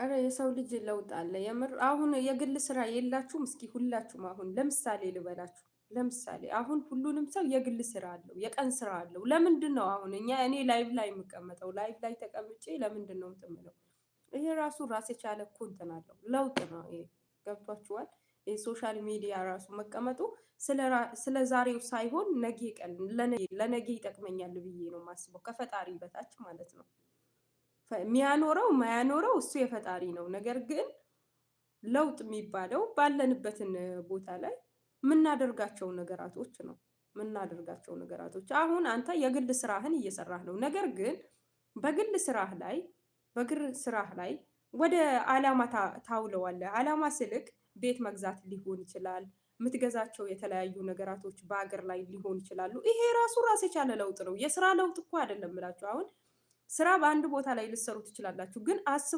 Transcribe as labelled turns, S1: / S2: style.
S1: አረ የሰው ልጅ ለውጥ አለ የምር። አሁን የግል ስራ የላችሁም? እስኪ ሁላችሁም አሁን ለምሳሌ ልበላችሁ፣ ለምሳሌ አሁን ሁሉንም ሰው የግል ስራ አለው፣ የቀን ስራ አለው። ለምንድን ነው አሁን እኛ እኔ live ላይ የምቀመጠው? Live ላይ ተቀምጬ ለምንድን ነው እንትን የምለው? ይሄ ራሱ ራስ የቻለ እኮ እንትን አለው፣ ለውጥ ነው ይሄ። ገብቷችኋል? የ social media ራሱ መቀመጡ ስለ ዛሬው ሳይሆን ነገ ቀን ለነገ ይጠቅመኛል ብዬ ነው የማስበው፣ ከፈጣሪ በታች ማለት ነው። የሚያኖረው ማያኖረው እሱ የፈጣሪ ነው። ነገር ግን ለውጥ የሚባለው ባለንበትን ቦታ ላይ የምናደርጋቸው ነገራቶች ነው። የምናደርጋቸው ነገራቶች አሁን አንተ የግል ስራህን እየሰራህ ነው። ነገር ግን በግል ስራህ ላይ ወደ አላማ ታውለዋለህ። አላማ ስልክ ቤት መግዛት ሊሆን ይችላል። የምትገዛቸው የተለያዩ ነገራቶች በሀገር ላይ ሊሆን ይችላሉ። ይሄ ራሱ ራስ የቻለ ለውጥ ነው። የስራ ለውጥ እኮ አይደለም እላችሁ። አሁን ስራ በአንድ ቦታ ላይ ልትሰሩ ትችላላችሁ፣ ግን አስብ